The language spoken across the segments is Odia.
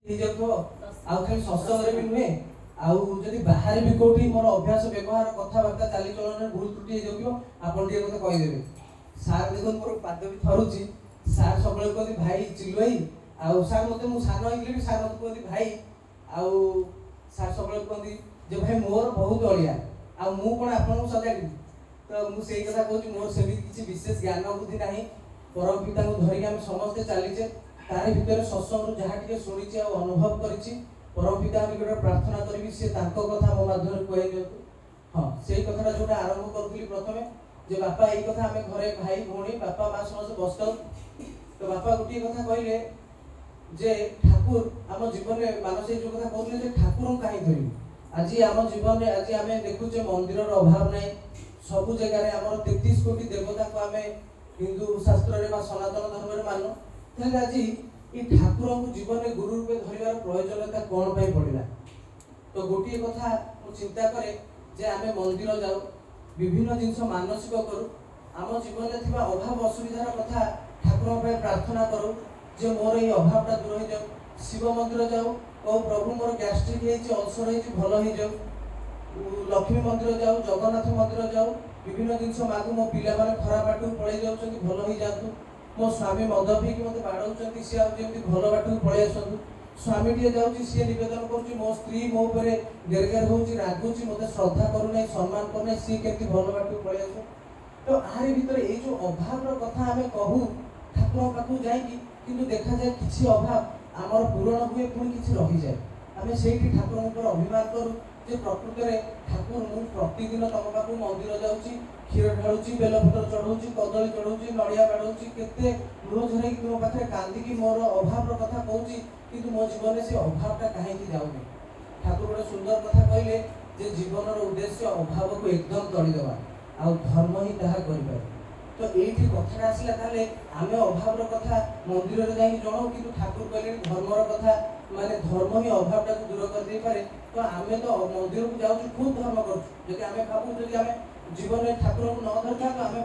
ହେଇଯାଉଥିବ। ଆଉ ଖାଲି ସତ୍ସଙ୍ଗରେ ବି ନୁହେଁ, ଆଉ ଯଦି ବାହାରେ ବି କୋଉଠି ମୋର ଅଭ୍ୟାସ, ବ୍ୟବହାର, କଥାବାର୍ତ୍ତା, ଚାଲିଚଳନରେ ଭୁଲ ତ୍ରୁଟି ହେଇଯାଉଥିବ, ଆପଣ ଟିକେ ମୋତେ କହିଦେବେ। ସାର୍ ଦେଖନ୍ତୁ, ମୋର ପାଦ ବି ଥରୁଛି। ସାର୍ ସବୁବେଳେ କୁହନ୍ତି ଭାଇ ଚିଲୁ ଭାଇ, ଆଉ ସାର୍ ମୋତେ, ମୁଁ ସାନ ହେଇଥିଲେ ବି ସାର୍ ମୋତେ କୁହନ୍ତି ଭାଇ। ଆଉ ସାର୍ ସବୁବେଳେ କୁହନ୍ତି ଯେ ଭାଇ, ମୋର ବହୁତ ଅଳିଆ, ଆଉ ମୁଁ କ'ଣ ଆପଣଙ୍କୁ ସଜାଡ଼ିବି? ତ ମୁଁ ସେଇ କଥା କହୁଛି, ମୋର ସେମିତି କିଛି ବିଶେଷ ଜ୍ଞାନ ବୁଦ୍ଧି ନାହିଁ। ପରମ ପିତାଙ୍କୁ ଧରିକି ଆମେ ସମସ୍ତେ ଚାଲିଛେ। ତାରି ଭିତରେ ସତ୍ସଙ୍ଗରୁ ଯାହା ଟିକେ ଶୁଣିଛି ଆଉ ଅନୁଭବ କରିଛି, ପରମ ପିତାଙ୍କ ନିକଟରେ ପ୍ରାର୍ଥନା କରିବି ସେ ତାଙ୍କ କଥା ମୋ ମାଧ୍ୟମରେ କୁହାଇ ଦିଅନ୍ତୁ। ହଁ, ସେଇ କଥାଟା ଯୋଉଟା ଆରମ୍ଭ କରୁଥିଲି ପ୍ରଥମେ, ଯେ ବାପା, ଏଇ କଥା ଆମେ ଘରେ ଭାଇ ଭଉଣୀ ବାପା ମା ସମସ୍ତେ ବସିଥାଉ, ତ ବାପା ଗୋଟିଏ କଥା କହିଲେ ଯେ ଠାକୁର ଆମ ଜୀବନରେ, ମାନସ ଏଇ ଯୋଉ କଥା କହୁଥିଲେ ଯେ ଠାକୁରଙ୍କୁ କାହିଁ ଧରିବୁ? ଆଜି ଆମ ଜୀବନରେ ଆଜି ଆମେ ଦେଖୁଛେ ମନ୍ଦିରର ଅଭାବ ନାହିଁ, ସବୁ ଜାଗାରେ ଆମର 33 କୋଟି ଦେବତାଙ୍କୁ ଆମେ ହିନ୍ଦୁ ଶାସ୍ତ୍ରରେ ବା ସନାତନ ଧର୍ମରେ ମାନୁ। ତାହେଲେ ଆଜି ଏଇ ଠାକୁରଙ୍କୁ ଜୀବନରେ ଗୁରୁ ରୂପେ ଧରିବାର ପ୍ରୟୋଜନତା କ'ଣ ପାଇଁ ପଡ଼ିଲା? ତ ଗୋଟିଏ କଥା ମୁଁ ଚିନ୍ତା କରେ ଯେ ଆମେ ମନ୍ଦିର ଯାଉ, ବିଭିନ୍ନ ଜିନିଷ ମାନସିକ କରୁ, ଆମ ଜୀବନରେ ଥିବା ଅଭାବ ଅସୁବିଧାର କଥା ଠାକୁରଙ୍କ ପାଇଁ ପ୍ରାର୍ଥନା କରୁ ଯେ ମୋର ଏଇ ଅଭାବଟା ଦୂର ହେଇଯାଉ। ଶିବ ମନ୍ଦିର ଯାଉ, କହୁ ପ୍ରଭୁ ମୋର ଗ୍ୟାଷ୍ଟ୍ରିକ୍ ହେଇଛି, ଅଲସର ହେଇଛି, ଭଲ ହେଇଯାଉ। ଲକ୍ଷ୍ମୀ ମନ୍ଦିର ଯାଉ, ଜଗନ୍ନାଥ ମନ୍ଦିର ଯାଉ, ବିଭିନ୍ନ ଜିନିଷ ମାଗୁ, ମୋ ପିଲାମାନେ ଖରାପ ବାଟକୁ ପଳେଇ ଯାଉଛନ୍ତି, ଭଲ ହେଇଯାଆନ୍ତୁ। ମୋ ସ୍ୱାମୀ ମଦ ପିଇକି ମୋତେ ବାଡ଼ଉଛନ୍ତି, ସିଏ ଆଉ ଯେମିତି ଭଲ ବାଟକୁ ପଳେଇ ଆସନ୍ତୁ। ସ୍ୱାମୀଟିଏ ଯାଉଛି, ସିଏ ନିବେଦନ କରୁଛି ମୋ ସ୍ତ୍ରୀ ମୋ ଉପରେ ଗେର ଗେର ହେଉଛି, ରାଗୁଛି, ମୋତେ ଶ୍ରଦ୍ଧା କରୁନାହିଁ, ସମ୍ମାନ କରୁନାହିଁ, ସିଏ କେମିତି ଭଲ ବାଟକୁ ପଳେଇ ଆସୁ। ତ ଆରି ଭିତରେ ଏଇ ଯୋଉ ଅଭାବର କଥା ଆମେ କହୁ ଠାକୁରଙ୍କ ପାଖକୁ ଯାଇକି, କିନ୍ତୁ ଦେଖାଯାଏ କିଛି ଅଭାବ ଆମର ପୂରଣ ହୁଏ, ପୁଣି କିଛି ରହିଯାଏ। ଆମେ ସେଇଠି ଠାକୁରଙ୍କ ଉପରେ ଅଭିମାନ କରୁ ଯେ ପ୍ରକୃତରେ ଠାକୁର, ମୁଁ ପ୍ରତିଦିନ ତମ ପାଖକୁ ମନ୍ଦିର ଯାଉଛି, କ୍ଷୀର ଢାଳୁଛି, ବେଲପତ୍ର ଚଢ଼ଉଛି, କଦଳୀ ଚଢ଼ଉଛି, ନଡ଼ିଆ ବାଡ଼ଉଛି, କେତେ ଲୁହ ଝରେଇକି ତୁମ ପାଖରେ କାନ୍ଦିକି ମୋର ଅଭାବର କଥା କହୁଛି, କିନ୍ତୁ ମୋ ଜୀବନରେ ସେ ଅଭାବଟା କାହିଁକି ଯାଉନି? ଠାକୁର ଗୋଟେ ସୁନ୍ଦର କଥା କହିଲେ ଯେ ଜୀବନର ଉଦ୍ଦେଶ୍ୟ ଅଭାବକୁ ଏକଦମ ତଡ଼ିଦେବା, ଆଉ ଧର୍ମ ହିଁ ତାହା କରିପାରେ। ତ ଏଇଠି କଥାଟା ଆସିଲା, ତାହେଲେ ଆମେ ଅଭାବର କଥା ମନ୍ଦିରରେ ଯାଇକି ଜଣାଉ, କିନ୍ତୁ ଠାକୁର କହିଲେଣି ଧର୍ମର କଥା, ମାନେ ଧର୍ମ ହିଁ ଅଭାବଟାକୁ ଦୂର କରିଦେଇପାରେ। ତ ଆମେ ତ ମନ୍ଦିରକୁ ଯାଉଛୁ, ଖୁବ୍ ଧର୍ମ କରୁଛୁ। ଯଦି ଆମେ ଭାବୁ, ଯଦି ଆମେ ଜୀବନରେ ଠାକୁରଙ୍କୁ ନ ଧରିଥାନ୍ତୁ, ଆମେ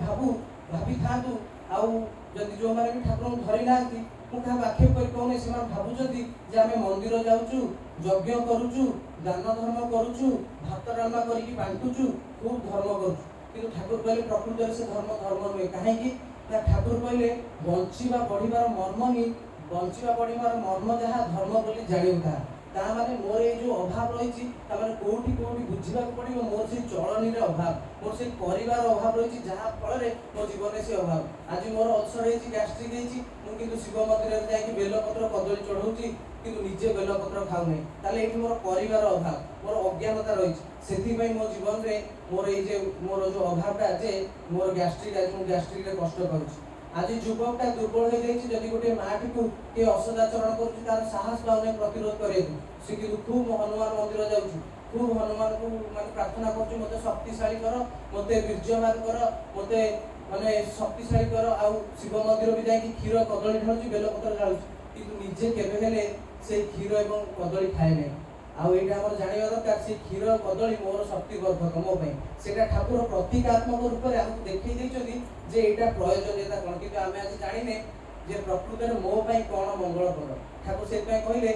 ଭାବିଥାନ୍ତୁ, ଆଉ ଯଦି ଯେଉଁମାନେ ବି ଠାକୁରଙ୍କୁ ଧରି ନାହାନ୍ତି, ମୁଁ କାହାକୁ ଆକ୍ଷେପ କରି କହୁନି, ସେମାନେ ଭାବୁଛନ୍ତି ଯେ ଆମେ ମନ୍ଦିର ଯାଉଛୁ, ଯଜ୍ଞ କରୁଛୁ, ଦାନ ଧର୍ମ କରୁଛୁ, ଭାତ ଡାଲମା କରିକି ବାଣ୍ଟୁଛୁ, ଖୁବ୍ ଧର୍ମ କରୁଛୁ। କିନ୍ତୁ ଠାକୁର କହିଲେ ପ୍ରକୃତରେ ସେ ଧର୍ମ ଧର୍ମ ନୁହେଁ। କାହିଁକି ନା ଠାକୁର କହିଲେ ବଞ୍ଚିବା ବଢ଼ିବାର ମର୍ମ ହିଁ, ବଞ୍ଚିବା ବଢ଼ିବାର ମର୍ମ ଯାହା ଧର୍ମ ବୋଲି ଜାଣିବୁ ତାହା। ତା ମାନେ ମୋର ଏଇ ଯୋଉ ଅଭାବ ରହିଛି, ତା ମାନେ କୋଉଠି କୋଉଠି ବୁଝିବାକୁ ପଡ଼ିବ, ମୋର ସେଇ ଚଳନୀର ଅଭାବ, ମୋର ସେଇ କରିବାର ଅଭାବ ରହିଛି, ଯାହା ଫଳରେ ମୋ ଜୀବନରେ ସେ ଅଭାବ। ଆଜି ମୋର ଅଲସର ହେଇଛି, ଗ୍ୟାଷ୍ଟ୍ରିକ୍ ହେଇଛି, ମୁଁ କିନ୍ତୁ ଶିବ ମନ୍ଦିରରେ ଯାଇକି ବେଲପତ୍ର କଦଳୀ ଚଢ଼ଉଛି, କିନ୍ତୁ ନିଜେ ବେଲପତ୍ର ଖାଉନାହିଁ। ତାହେଲେ ଏଇଠି ମୋର କରିବାର ଅଭାବ, ମୋର ଅଜ୍ଞାନତା ରହିଛି। ସେଥିପାଇଁ ମୋ ଜୀବନରେ ମୋର ଏଇ ଯେ ମୋର ଯୋଉ ଅଭାବଟା, ଯେ ମୋର ଗ୍ୟାଷ୍ଟ୍ରିକ୍, ଆଜି ମୁଁ ଗ୍ୟାଷ୍ଟ୍ରିକ୍ରେ କଷ୍ଟ ପାଉଛି। ଆଜି ଯୁବକଟା ଦୁର୍ବଳ ହେଇଯାଇଛି, ଯଦି ଗୋଟେ ମାଟିକୁ କିଏ ଅସଦାଚରଣ କରୁଛି, ତାର ସାହସ ପାଉନାହିଁ ପ୍ରତିରୋଧ କରିବାକୁ। ସେ କିନ୍ତୁ ଖୁବ୍ ହନୁମାନ ମନ୍ଦିର ଯାଉଛି, ଖୁବ୍ ହନୁମାନଙ୍କୁ ମାନେ ପ୍ରାର୍ଥନା କରୁଛି, ମୋତେ ଶକ୍ତିଶାଳୀ କର, ମୋତେ ବୀର୍ଯ୍ୟବାନ କର, ମୋତେ ମାନେ ଶକ୍ତିଶାଳୀ କର। ଆଉ ଶିବ ମନ୍ଦିର ବି ଯାଇକି କ୍ଷୀର କଦଳୀ ଢାଳୁଛି, ବେଲପତ୍ର ଢାଳୁଛି, କିନ୍ତୁ ନିଜେ କେବେ ହେଲେ ସେଇ କ୍ଷୀର ଏବଂ କଦଳୀ ଖାଏ ନାହିଁ। ଆଉ ଏଇଟା ଆମର ଜାଣିବା ଦରକାର, ସେଇ କ୍ଷୀର କଦଳୀ ମୋର ଶକ୍ତିବର୍ଦ୍ଧକ ମୋ ପାଇଁ। ସେଇଟା ଠାକୁର ପ୍ରତୀକାତ୍ମକ ରୂପରେ ଆମକୁ ଦେଖେଇ ଦେଇଛନ୍ତି ଯେ ଏଇଟା ପ୍ରୟୋଜନୀୟତା କ'ଣ, କିନ୍ତୁ ଆମେ ଆଜି ଜାଣିନେ ଯେ ପ୍ରକୃତରେ ମୋ ପାଇଁ କ'ଣ ମଙ୍ଗଳପ୍ରଦ। ଠାକୁର ସେଥିପାଇଁ କହିଲେ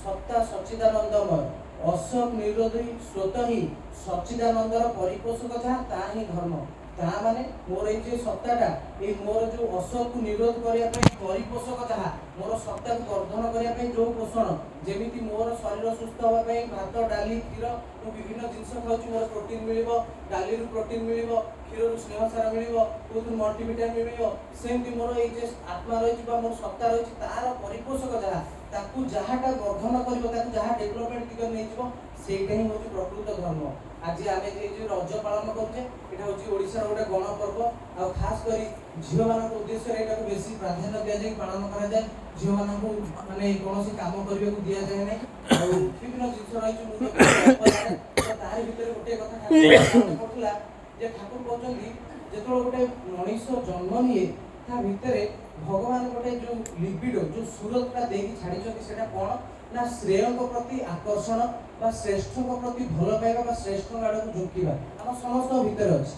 ସତ୍ତା ସଚ୍ଚିଦାନନ୍ଦମୟ, ଅସତ୍ ନିରୋଧୀ ସ୍ରୋତ ହିଁ ସଚ୍ଚିଦାନନ୍ଦର ପରିପୋଷକ ଯାହା, ତାହା ହିଁ ଧର୍ମ। ତା ମାନେ ମୋର ଏଇ ଯେ ସତ୍ତାଟା, ଏଇ ମୋର ଯୋଉ ଅସତକୁ ନିରୋଧ କରିବା ପାଇଁ ପରିପୋଷକ ଯାହା, ମୋର ସତ୍ତାକୁ ବର୍ଦ୍ଧନ କରିବା ପାଇଁ ଯୋଉ ପୋଷଣ, ଯେମିତି ମୋର ଶରୀର ସୁସ୍ଥ ହେବା ପାଇଁ ଭାତ ଡାଲି କ୍ଷୀର ମୁଁ ବିଭିନ୍ନ ଜିନିଷ ଖାଉଛି, ମୋର ପ୍ରୋଟିନ୍ ମିଳିବ, ଡାଲିରୁ ପ୍ରୋଟିନ୍ ମିଳିବ, କ୍ଷୀରରୁ ସ୍ନେହସାର ମିଳିବ, କୋଉଥିରୁ ମଲ୍ଟିଭିଟାମିନ୍ ମିଳିବ, ସେମିତି ମୋର ଏଇ ଯେ ଆତ୍ମା ରହିଛି ବା ମୋର ସତ୍ତା ରହିଛି, ତାର ପରିପୋଷକ ଯାହା, ତାକୁ ଯାହାଟା ବର୍ଦ୍ଧନ କରିବ, ତାକୁ ଯାହା ଡେଭଲପମେଣ୍ଟ ଦିଗରେ ନେଇଯିବ, ସେଇଟା ହିଁ ହେଉଛି ପ୍ରକୃତ ଧର୍ମ। ଆଜି ଆମେ ଯେ ଯୋଉ ରଜ ପାଳନ କରୁଛେ, ଏଇଟା ହେଉଛି ଓଡ଼ିଶାର ଗୋଟେ ଗଣପର୍ବ, ଆଉ ଖାସ କରି ଝିଅମାନଙ୍କ ଉଦ୍ଦେଶ୍ୟରେ ଏଇଟାକୁ ବେଶୀ ପ୍ରାଧାନ୍ୟ ଦିଆଯାଇ ପାଳନ କରାଯାଏ। ଝିଅମାନଙ୍କୁ ମାନେ କୌଣସି କାମ କରିବାକୁ ଦିଆଯାଏ ନାହିଁ, ଆଉ ବିଭିନ୍ନ ଜିନିଷ ରହିଛି, ମୁଁ ତ ତାରି ଭିତରେ ଗୋଟିଏ କଥା ଠାକୁର ପଡୁଥିଲା ଯେ ଠାକୁର କହୁଛନ୍ତି ଯେତେବେଳେ ଗୋଟେ ମଣିଷ ଜନ୍ମ ନିଏ, ତା ଭିତରେ ଭଗବାନ ଗୋଟେ ଯୋଉ ଲିବିଡୋ, ଯୋଉ ସୁରତଟା ଦେଇକି ଛାଡ଼ିଛନ୍ତି, ସେଇଟା କ'ଣ ନା ଶ୍ରେୟଙ୍କ ପ୍ରତି ଆକର୍ଷଣ ବା ଶ୍ରେଷ୍ଠଙ୍କ ପ୍ରତି ଭଲ ପାଇବା ବା ଶ୍ରେଷ୍ଠଙ୍କ ଆଡ଼କୁ ଝୁଙ୍କିବା ଆମ ସମସ୍ତଙ୍କ ଭିତରେ ଅଛି।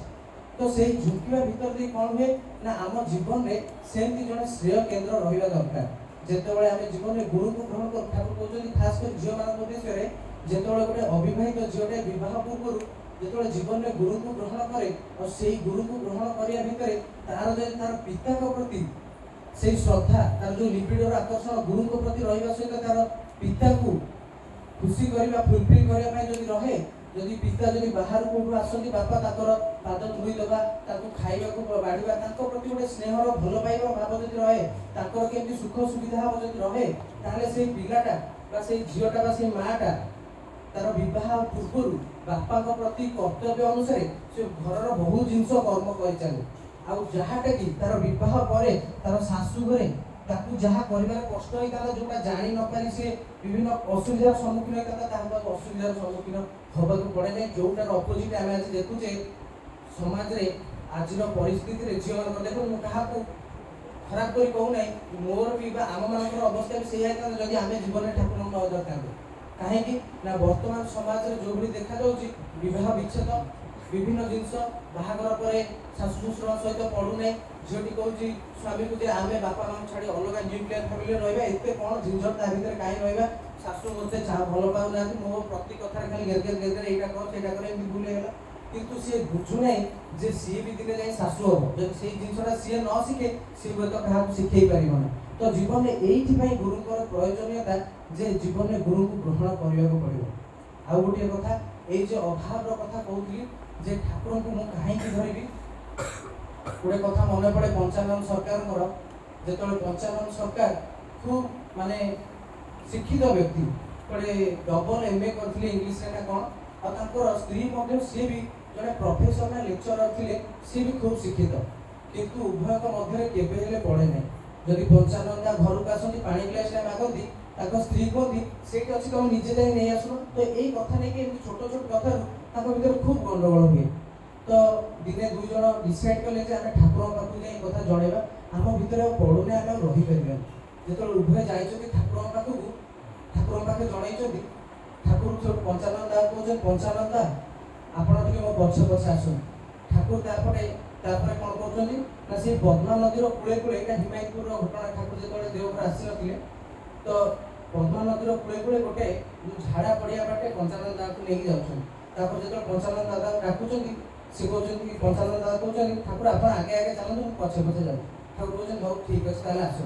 ତ ସେଇ ଝୁଙ୍କିବା ଭିତରେ ଦେଇ କ'ଣ ହୁଏ ନା ଆମ ଜୀବନରେ ସେମିତି ଜଣେ ଶ୍ରେୟ କେନ୍ଦ୍ର ରହିବା ଦରକାର। ଯେତେବେଳେ ଆମେ ଜୀବନରେ ଗୁରୁଙ୍କୁ ଗ୍ରହଣ କରୁ, ଠାକୁର କହୁଛନ୍ତି ଯେତେବେଳେ ଗୋଟେ ଅବିବାହିତ ଝିଅଟେ ବିବାହ ପୂର୍ବରୁ ଯେତେବେଳେ ଜୀବନରେ ଗୁରୁଙ୍କୁ ଗ୍ରହଣ କରେ, ଆଉ ସେଇ ଗୁରୁଙ୍କୁ ଗ୍ରହଣ କରିବା ଭିତରେ ତାର ଯଦି ତାର ପିତାଙ୍କ ପ୍ରତି ସେଇ ଶ୍ରଦ୍ଧା, ତାର ଯୋଉ ଲିବିଡୋର ଆକର୍ଷଣ ଗୁରୁଙ୍କ ପ୍ରତି ରହିବା ସହିତ ତାର ପିତାକୁ ଖୁସି କରିବା, ଫୁଲଫିଲ୍ କରିବା ପାଇଁ ଯଦି ରହେ, ଯଦି ପିତା ଯଦି ବାହାରୁ କୋଉଠୁ ଆସନ୍ତି, ବାପା ତାଙ୍କର ପାଦ ଧୋଇଦେବା, ତାକୁ ଖାଇବାକୁ ବାଢ଼ିବା, ତାଙ୍କ ପ୍ରତି ଗୋଟେ ସ୍ନେହର ଭଲ ପାଇବା ଭାବ ଯଦି ରହେ, ତାଙ୍କର କେମିତି ସୁଖ ସୁବିଧା ହବ ଯଦି ରହେ, ତାହେଲେ ସେଇ ପିଲାଟା ବା ସେଇ ଝିଅଟା ବା ସେଇ ମାଆଟା ତାର ବିବାହ ପୂର୍ବରୁ ବାପାଙ୍କ ପ୍ରତି କର୍ତ୍ତବ୍ୟ ଅନୁସାରେ ସେ ଘରର ବହୁ ଜିନିଷ କର୍ମ କରିଚାଲେ। ଆଉ ଯାହାଟା କି ତାର ବିବାହ ପରେ ତାର ଶାଶୁ ଘରେ ତାକୁ ଯାହା କରିବାରେ କଷ୍ଟ ହେଇଥାନ୍ତା, ଯୋଉଟା ଜାଣି ନପାରି ସେ ବିଭିନ୍ନ ଅସୁବିଧାର ସମ୍ମୁଖୀନ ହେଇଥାନ୍ତା, ତାହାକୁ ଆଉ ଅସୁବିଧାର ସମ୍ମୁଖୀନ ହବାକୁ ପଡ଼େ ନାହିଁ। ଯୋଉଟାର ଅପୋଜିଟ୍ ଆମେ ଆଜି ଦେଖୁଛେ ସମାଜରେ, ଆଜିର ପରିସ୍ଥିତିରେ ଝିଅମାନଙ୍କର। ଦେଖନ୍ତୁ, ମୁଁ କାହାକୁ ଖରାପ କରି କହୁନାହିଁ, ମୋର ବି ବା ଆମମାନଙ୍କର ଅବସ୍ଥା ବି ସେଇଆ ହେଇଥାନ୍ତା ଯଦି ଆମେ ଜୀବନରେ ଠାକୁରଙ୍କୁ ନ ଧରିଥାନ୍ତେ। କାହିଁକି ନା ବର୍ତ୍ତମାନ ସମାଜରେ ଯେଉଁଭଳି ଦେଖାଯାଉଛି ବିବାହ ବିଚ୍ଛେଦ, ବିଭିନ୍ନ ଜିନିଷ, ବାହାଘର ପରେ ଶାଶୁ ଶ୍ୱଶୁରଙ୍କ ସହିତ ପଡ଼ୁନାହିଁ, ଝିଅଟି କହୁଛି ସ୍ୱାମୀକୁ ଯେ ଆମେ ବାପା ମାଆଙ୍କୁ ଛାଡ଼ି ଅଲଗା ନ୍ୟୁକ୍ଲିୟର ଫ୍ୟାମିଲିରେ ରହିବା, ଏତେ କ'ଣ ଝିଞ୍ଝଟ ତା ଭିତରେ କାହିଁ ରହିବା, ଶାଶୁ ମୋତେ ଭଲ ପାଉନାହାନ୍ତି, ମୋ ପ୍ରତି କଥାରେ ଖାଲି ଗେର ଗେର ଗେର, ଏଇଟା କର ସେଇଟା କର, ଏମିତି ଭୁଲ ହେଇଗଲା। କିନ୍ତୁ ସିଏ ବୁଝୁନାହିଁ ଯେ ସିଏ ବି ଦିନେ ଯାଇ ଶାଶୁ ହବ। ଯଦି ସେଇ ଜିନିଷଟା ସିଏ ନ ଶିଖେ, ସିଏ ହୁଏତ କାହାକୁ ଶିଖେଇ ପାରିବ ନା। ତ ଜୀବନରେ ଏଇଥିପାଇଁ ଗୁରୁଙ୍କର ପ୍ରୟୋଜନୀୟତା ଯେ ଜୀବନରେ ଗୁରୁଙ୍କୁ ଗ୍ରହଣ କରିବାକୁ ପଡ଼ିବ। ଆଉ ଗୋଟିଏ କଥା, ଏଇ ଯେ ଅଭାବର କଥା କହୁଥିଲି ଯେ ଠାକୁରଙ୍କୁ ମୁଁ କାହିଁକି ଧରିବି, ଗୋଟେ କଥା ମନେ ପଡ଼େ ପଞ୍ଚାନନ ସରକାରଙ୍କର। ଯେତେବେଳେ ପଞ୍ଚାନନ ସରକାର ଖୁବ୍ ମାନେ ଶିକ୍ଷିତ ବ୍ୟକ୍ତି, ଗୋଟେ ଡବଲ ଏମ୍ ଏ କରିଥିଲେ ଇଂଲିଶରେ ନା କ'ଣ, ଆଉ ତାଙ୍କର ସ୍ତ୍ରୀ ମଧ୍ୟ ସିଏ ବି ଜଣେ ପ୍ରଫେସନାଲ ଲେକ୍ଚରର ଥିଲେ, ସିଏ ବି ଖୁବ୍ ଶିକ୍ଷିତ, କିନ୍ତୁ ଉଭୟଙ୍କ ମଧ୍ୟରେ କେବେ ହେଲେ ପଡ଼େ ନାହିଁ। ଯଦି ପଞ୍ଚାନନ୍ଦା ଘରକୁ ଆସନ୍ତି, ପାଣି ଗ୍ଲାସଟା ମାଗନ୍ତି, ତାଙ୍କ ସ୍ତ୍ରୀ କୁହନ୍ତି ସେଇଠି ଅଛି, ତମେ ନିଜେ ଯାଇ ନେଇ ଆସୁନ। ତ ଏଇ କଥା ନେଇକି ଏମିତି ଛୋଟ ଛୋଟ କଥାରୁ ତାଙ୍କ ଭିତରେ ଖୁବ୍ ଗଣ୍ଡଗୋଳ ହୁଏ। ତ ଦିନେ ଦୁଇ ଜଣ ଡିସାଇଡ୍ କଲେ ଯେ ଆମେ ଠାକୁରଙ୍କ ପାଖକୁ ଯାଇ ଏ କଥା ଜଣେଇବା, ଆମ ଭିତରେ ଆଉ ପଡ଼ୁନି, ଆମେ ଆଉ ରହିପାରିବାନି। ଯେତେବେଳେ ଉଭୟ ଯାଇଛନ୍ତି ଠାକୁରଙ୍କ ପାଖକୁ, ଠାକୁରଙ୍କ ପାଖରେ ଜଣେଇଛନ୍ତି, ଠାକୁର ସେଠୁ ପଞ୍ଚାନନ ଦାକୁ କହୁଛନ୍ତି, ପଞ୍ଚାନନ ଦା ଆପଣ ଟିକେ ମୋ ପଛେ ପଛେ ଆସନ୍ତୁ। ଠାକୁର ତାପରେ ତାପରେ କ'ଣ କରୁଛନ୍ତି ନା ସେଇ ପଦ୍ମା ନଦୀର କୂଳେ କୂଳେ, ଏଇଟା ହିମାୟତପୁରର ଘଟଣା, ଠାକୁର ଯେତେବେଳେ ଦେଓଘର ଆସିନଥିଲେ, ତ ପଦ୍ମା ନଦୀର କୂଳେ କୂଳେ ଗୋଟେ ଝାଡ଼ା ପଡ଼ିଆ ବାଟେ ପଞ୍ଚାନନ ଦାକୁ ନେଇକି ଯାଉଛନ୍ତି। ତାପରେ ଯେତେବେଳେ ପଞ୍ଚାନନ ଦାଦାକୁ ଡାକୁଛନ୍ତି, ସେ କହୁଛନ୍ତି କି ପଞ୍ଚାନନ ଦାଦା କହୁଛନ୍ତି, ଠାକୁର ଆପଣ ଆଗେ ଆଗେ ଚାଲନ୍ତୁ, ମୁଁ ପଛେ ପଛେ ଯାଉଛି। ଠାକୁର କହୁଛନ୍ତି ହଉ ଠିକ୍ ଅଛି, ତାହେଲେ ଆସ।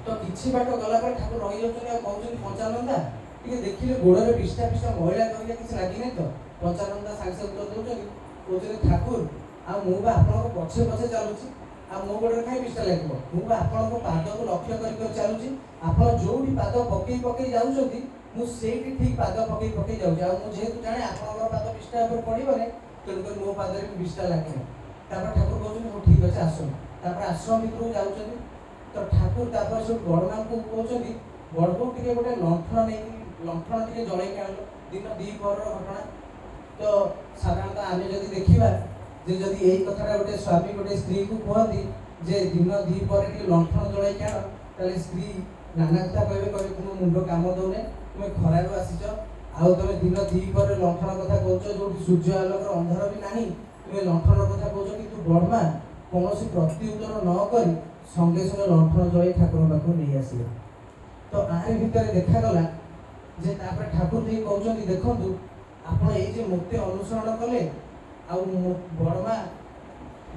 ତ କିଛି ବାଟ ଗଲା ପରେ ଠାକୁର ରହିଯାଉଛନ୍ତି ଆଉ କହୁଛନ୍ତି, ପଞ୍ଚାନନ ଦା ଟିକେ ଦେଖିଲେ ଗୋଡ଼ରେ ବିଷ୍ଠା ଫିଷ୍ଠା ମଇଳା କରିଲେ କିଛି ଲାଗିନାହିଁ ତ? ପଞ୍ଚାନନ ଦା ସାଙ୍ଗେ ସାଙ୍ଗେ ଉତ୍ତର ଦେଉଛନ୍ତି, କହୁଛନ୍ତି ଠାକୁର ଆଉ ମୁଁ ବା ଆପଣଙ୍କ ପଛେ ପଛେ ଚାଲୁଛି, ଆଉ ମୋ ଗୋଡ଼ରେ କାହିଁ ବିଷ୍ଠା ଲାଗିବ? ମୁଁ ବା ଆପଣଙ୍କ ପାଦକୁ ଲକ୍ଷ୍ୟ କରି କରି ଚାଲୁଛି, ଆପଣ ଯୋଉଠି ପାଦ ପକେଇ ପକେଇ ଯାଉଛନ୍ତି ମୁଁ ସେଇଠି ଠିକ୍ ପାଦ ପକେଇ ପକେଇ ଯାଉଛି, ଆଉ ମୁଁ ଯେହେତୁ ଜାଣେ ଆପଣଙ୍କର ପାଦ ବିଷ୍ଠା ଉପରେ ପଡ଼ିବନି, ତେଣୁକରି ମୋ ପାଦରେ ବି ବିଷ୍ଠା ଲାଗେନି। ତାପରେ ଠାକୁର କହୁଛନ୍ତି ହଉ ଠିକ୍ ଅଛି ଆସନ୍ତୁ। ତାପରେ ଆଶ୍ରମ ଭିତରକୁ ଯାଉଛନ୍ତି। ତ ଠାକୁର ତାପରେ ସବୁ ବଡ଼ମାଙ୍କୁ କହୁଛନ୍ତି, ବଡ଼ବୋଉ ଟିକେ ଗୋଟେ ଲଣ୍ଠନ ନେଇକି ଲଣ୍ଠନ ଟିକେ ଜଳେଇକି ଆଣିଲ। ଦିନ ଦ୍ୱିପହରର ଘଟଣା। ତ ସାଧାରଣତଃ ଆମେ ଯଦି ଦେଖିବା ଯେ ଯଦି ଏଇ କଥାଟା ଗୋଟେ ସ୍ୱାମୀ ଗୋଟେ ସ୍ତ୍ରୀକୁ କୁହନ୍ତି ଯେ ଦିନ ଦ୍ୱିପହରେ ଟିକେ ଲଣ୍ଠନ ଜଳେଇକି ଆଣ, ତାହେଲେ ସ୍ତ୍ରୀ ନାନା କଥା କହିବେ, କହିବେ ତୁମ ମୁଣ୍ଡ କାମ ଦଉନି, ତୁମେ ଖରାରୁ ଆସିଛ, ଆଉ ତମେ ଦିନ ଦ୍ୱିପହରେ ଲଣ୍ଠନ କଥା କହୁଛ, ଯୋଉଠି ସୂର୍ଯ୍ୟ ଆଲୋକର ଅନ୍ଧାର ବି ନାହିଁ ତୁମେ ଲଣ୍ଠନ କଥା କହୁଛ। କିନ୍ତୁ ବଡ଼ମା କୌଣସି ପ୍ରତ୍ୟୁତ୍ତର ନ କରି ସଙ୍ଗେ ସଙ୍ଗେ ଲଣ୍ଠନ ଜଳେଇ ଠାକୁରଙ୍କ ପାଖକୁ ନେଇ ଆସିଲେ। ତ ଆରି ଭିତରେ ଦେଖାଗଲା ଯେ ତାପରେ ଠାକୁର ଦେଇ କହୁଛନ୍ତି, ଦେଖନ୍ତୁ ଆପଣ ଏଇ ଯେ ମୋତେ ଅନୁସରଣ କଲେ ଆଉ ମୋ ବଡ଼ମା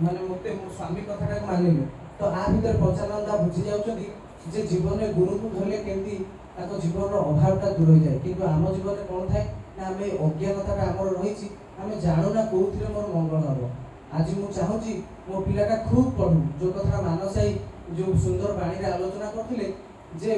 ମାନେ ମୋତେ ମୋ ସ୍ୱାମୀ କଥାଟାକୁ ମାନିଲେ। ତ ଆ ଭିତରେ ପଞ୍ଚାନନ ଦା ବୁଝି ଯାଉଛନ୍ତି ଯେ ଜୀବନରେ ଗୁରୁଙ୍କୁ ଧରିଲେ କେମିତି ତାଙ୍କ ଜୀବନର ଅଭାବଟା ଦୂର ହେଇଯାଏ। କିନ୍ତୁ ଆମ ଜୀବନରେ କ'ଣ ଥାଏ ନା ଆମେ ଅଜ୍ଞାନତାଟା ଆମର ରହିଛି, ଆମେ ଜାଣୁନା କୋଉଥିରେ ମୋର ମଙ୍ଗଳ ହବ। ଆଜି ମୁଁ ଚାହୁଁଛି ମୋ ପିଲାଟା ଖୁବ୍ ପଢ଼ୁ, ଯେଉଁ କଥାଟା ମାନସ ଭାଇ ଯେଉଁ ସୁନ୍ଦର ବାଣୀରେ ଆଲୋଚନା କରିଥିଲେ ଯେ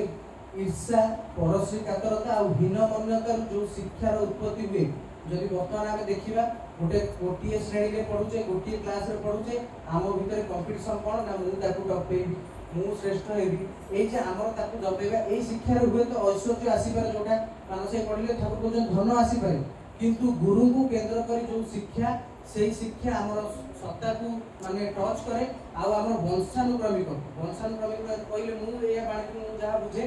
ଈର୍ଷା, ପରଶ୍ରୀ କାତରତା ଆଉ ହୀନମନ୍ୟତାରୁ ଯେଉଁ ଶିକ୍ଷାର ଉତ୍ପତ୍ତି ହୁଏ। ଯଦି ବର୍ତ୍ତମାନ ଆମେ ଦେଖିବା ଗୋଟିଏ ଶ୍ରେଣୀରେ ପଢ଼ୁଛେ, ଗୋଟିଏ କ୍ଲାସରେ ପଢ଼ୁଛେ, ଆମ ଭିତରେ କମ୍ପିଟିସନ୍ କ'ଣ ନା ମୁଁ ତାକୁ ଟପେଇବି, ମୁଁ ଶ୍ରେଷ୍ଠ ହେବି, ଏଇ ଯେ ଆମର ତାକୁ ଦବେଇବା, ଏଇ ଶିକ୍ଷାରେ ହୁଏତ ଐଶ୍ୱର୍ଯ୍ୟ ଆସିପାରେ, ଯୋଉଟା ମାନସ ଭାଇ ପଢ଼ିଲେ ଠାକୁର କହୁଛନ୍ତି ଧନ ଆସିପାରେ, କିନ୍ତୁ ଗୁରୁଙ୍କୁ କେନ୍ଦ୍ର କରି ଯୋଉ ଶିକ୍ଷା, ସେଇ ଶିକ୍ଷା ଆମର ସତ୍ତାକୁ ମାନେ ଟଚ୍ କରେ। ଆଉ ଆମର ବଂଶାନୁକ୍ରମିକ, ବଂଶାନୁକ୍ରମିକ କହିଲେ ମୁଁ ଏଇଆ ବାଣୀକୁ ମୁଁ ଯାହା ବୁଝେ,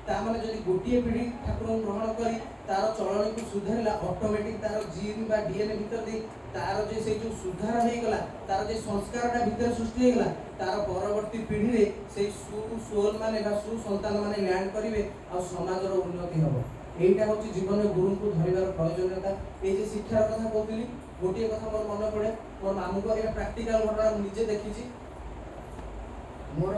ତା ମାନେ ଯଦି ଗୋଟିଏ ପିଢ଼ି ଠାକୁରଙ୍କୁ ଗ୍ରହଣ କରି ତାର ଚଳଣିକୁ ସୁଧାରିଲା, ଅଟୋମେଟିକ୍ ତାର ଜିନ୍ ବା ଡିଏନ୍ଏ ଭିତରେ ଦେଇ ତାର ଯେ ସେଇ ଯୋଉ ସୁଧାର ହେଇଗଲା, ତାର ଯେ ସଂସ୍କାରଟା ଭିତରେ ସୃଷ୍ଟି ହେଇଗଲା, ତାର ପରବର୍ତ୍ତୀ ପିଢ଼ିରେ ସେଇ ସୋଲ୍ ମାନେ ବା ସୁସନ୍ତାନ ମାନେ ଲ୍ୟାଣ୍ଡ କରିବେ ଆଉ ସମାଜର ଉନ୍ନତି ହବ। ଏଇଟା ହେଉଛି ଜୀବନରେ ଗୁରୁଙ୍କୁ ଧରିବାର ପ୍ରୟୋଜନୀୟତା। ଏଇ ଯେ ଶିକ୍ଷାର କଥା କହୁଥିଲି, ଗୋଟିଏ କଥା ମୋର ମନେ ପଡ଼େ, ମୋର ମାମୁଁଙ୍କ ଏଇଟା ପ୍ରାକ୍ଟିକାଲ ଘଟଣା ମୁଁ ନିଜେ ଦେଖିଛି। ମୋର